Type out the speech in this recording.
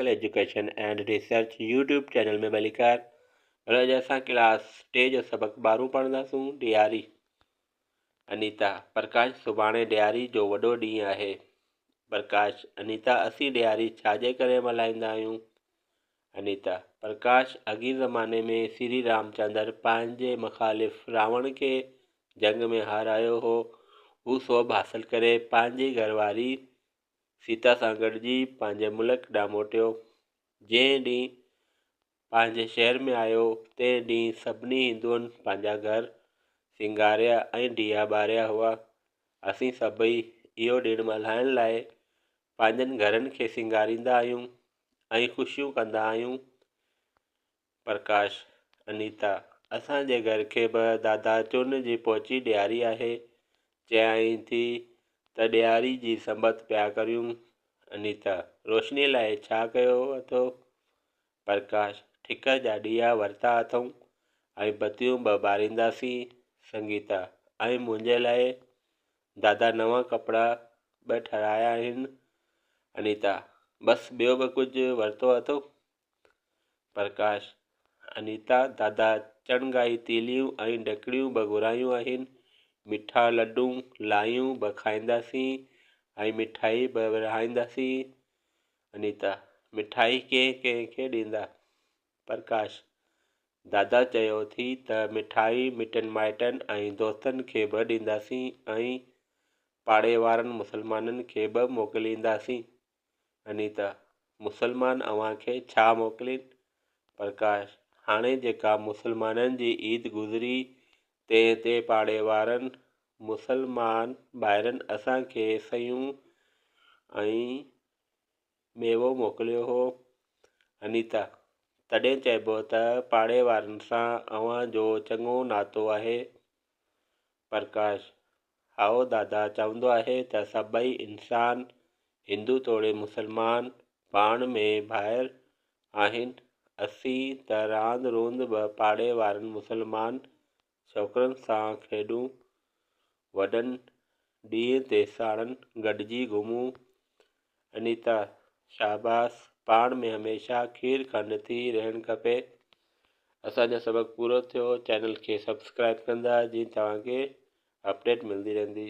Classical education and research YouTube channel ۾ ڀليڪار. اڄ اسان ڪلاس ٽي جو سبق ٻارهون پڙهنداسون ڏياري. انيتا، پرڪاش سڀاڻي ڏياري جو وڏو ڏينهن آهي. پرڪاش، انيتا اسين ڏياري ڇا جي ڪري ملهائيندا آهيون؟ انيتا، پرڪاش اڳئين زماني ۾ سري رامچندر پنهنجي مخالف راوڻ کي جنگ ۾ هارايو هو. هو سوڀ حاصل ڪري پنهنجي گهر واري سيتا سان گڏجي پنهنجي ملڪ ڏانهن موٽيو. جنهن ڏينهن پنهنجي شهر ۾ آيو، تنهن ڏينهن سڀني هندوئن پنهنجا گهر سينگاريا ۽ ڏيئا ٻاريا هئا. اسين سڀئي اهو ڏڻ ملهائڻ لاء پنهنجن گهرن کي سينگاريندا آهيون ۽ خوشيون ڪندا آهيون. پرڪاش، انيتا، اسان جي گهر کي به دادا چون جي پهچي ڏياري آهي. چيائين ٿي ته ڏياري جي سنبت پيا ڪريون. انيتا، روشنيء لاء ڇا ڪيو اٿو؟ پرڪاش، ٺڪر جا ڏيئا ورتا اٿئون ۽ بتيون به ٻارينداسين. سنگيتا، ۽ منهنجي لاء؟ دادا نوان ڪپڙا به ٺهرايا آهن. انيتا، بس ٻيو به ڪجهه ورتو اٿو؟ پرڪاش، انيتا، دادا چڻگائي تيليون ۽ ڏڪڙيون به گهرايون آهن. مٺا لڏون، لايون به کائينداسين ۽ مٺائي به ورهائينداسين. انيتا، مٺائي ڪنهن ڪنهن کي ڏيندا؟ پرڪاش، دادا چيو ٿي ته مٺائي مٽن مائٽن ۽ دوستن کي به ڏينداسين ۽ پاڙي وارن مسلمانن کي به موڪلينداسين. انيتا، مسلمان اوهان کي ڇا موڪلين؟ پرڪاش، هاڻي جيڪا مسلمانن جي عيد گذري تنهن تي پاڙي وارن مسلمان ڀائرن اسان کي سيون ۽ ميوو موڪليو هو. انيتا، تڏهن چئبو ته پاڙي وارن سان اوهان جو چڱو ناتو آهي. پرڪاش، هائو دادا چوندو آهي ته سڀئي انسان هندو توڙي مسلمان پاڻ ۾ ڀائر آهن. اسين ته راند روند به پاڙي وارن مسلمان ڇوڪرن سان کيڏون، وڏن ڏينهن تي ساڻن گڏجي گهمون. انيتا، شاباس، پاڻ ۾ هميشه کير کنڊ ٿي رهڻ کپي. اسان جو سبق پورو ٿيو چينل کي سبسڪرائب ڪندا جيئن توهان کي اپڊيٽ ملندي رهندي.